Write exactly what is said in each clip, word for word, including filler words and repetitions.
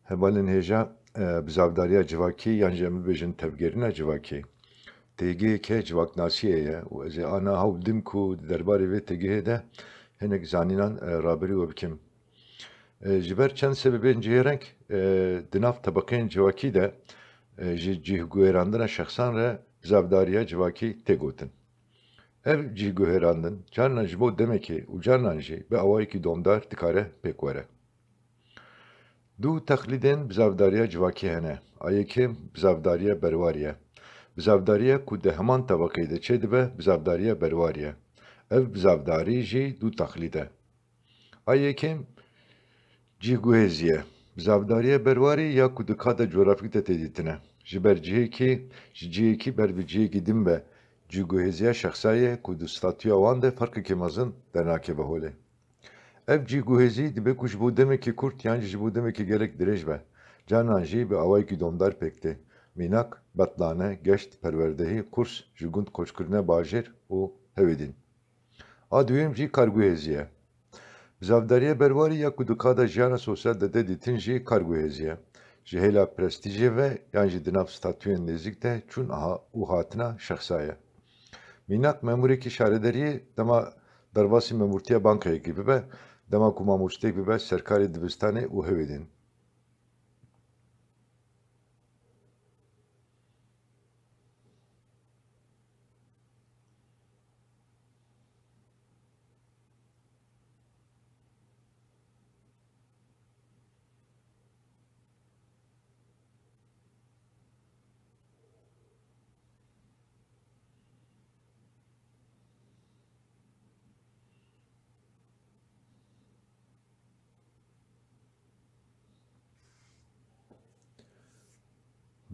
Hevalên hêja, e, bizavdariya civakî yan jî em bibêjin tevgerîna civakî, têgiheke civaknasiyê ye û ez ê ana hewl bidim ku di derbarê vê têgihê de hinek zanînan, e, rabirî we bikim. E, ji ber çend sebebên cihêreng, e, di nav tebeqeyên civakî de, e, ji cîhguherandina şexsan re bizavdariya civakî tê gotin. Ev cîhguherandin carnan ji bo demekê û carnan jî bi awayekî domdar dikare pêk were. Du teqlîdên bizavdariya civakî hene. A yekem bizavdariya berwarî ye. Bizavdariya ku di heman tebeqeyê de çêdibe, bizavdariya berwarî ye. Ev bizavdarî jî du teqlîd e. A yekem cîhguhêzî ye. Bizavdariya berwarî ya ku di ka de cografîk de tê dîtine. Ji ber cihekî, ji cihekî ber bi cihekî din be cîhguhêziya şexsa ye ku di statûya wan de ferqekî mezin dernakeve holê. Ev cîhguhêzî dibe ku ji bo demekî kurt yan jî ji bo demekî gelek dirêj be, carnan jî bi awayekî domdar pêk tê. Mînak, betlane, geşt, perwerdehî, qurs, ji gund koçkirine bajêr û hewêdîn. A duyem jî karguhêzî ye. Bizavdariya berwarî ya ku di ka de jiyana sosyal de tê dîtin jî karguhêzî ye. Ji hêla prestîjê ve yan jî di nav statûyên nêzîk de çûn aha û hatina şexsa ye. Mînak, memûrekî şaredariyê dema derbasî memûrtiya bankayekî bibe, dema ku mamosteyek bibe serkarê dibistanê û hewêdîn.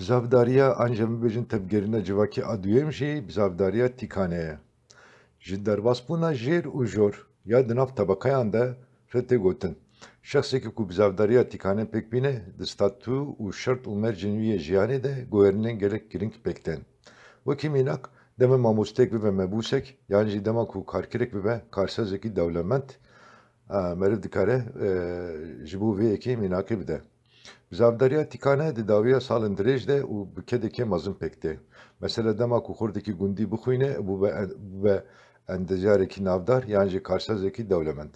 Bizavdariya, an jî em bibêjin tevgerîna civakî a duyem jî bizavdariya tîkane ye. Ji derbasbûna jêr û jor ya di nav tebeqeyan de re tê gotin. Şexsekî ku bizavdariya tîkane pêk bîne, di statû û şert û mercên wî yê jiyanê de guherînên gelek girîng pêk tên. Wekî mînak, dema mamosteyek bibe mebûsek, yan jî dema ku karkerek bibe karsazekî dewlemend, e, meriv dikare, e, ji bo vê yekê mînakê bide. Bizavdariya tîkane di dawiya salên dirêj de û bi kedekê mezin pêk tê. Mesela dema ku xortekî gundî bixwîne, bibe, bibe endezarekî navdar yan jî karsazekî dewlemend.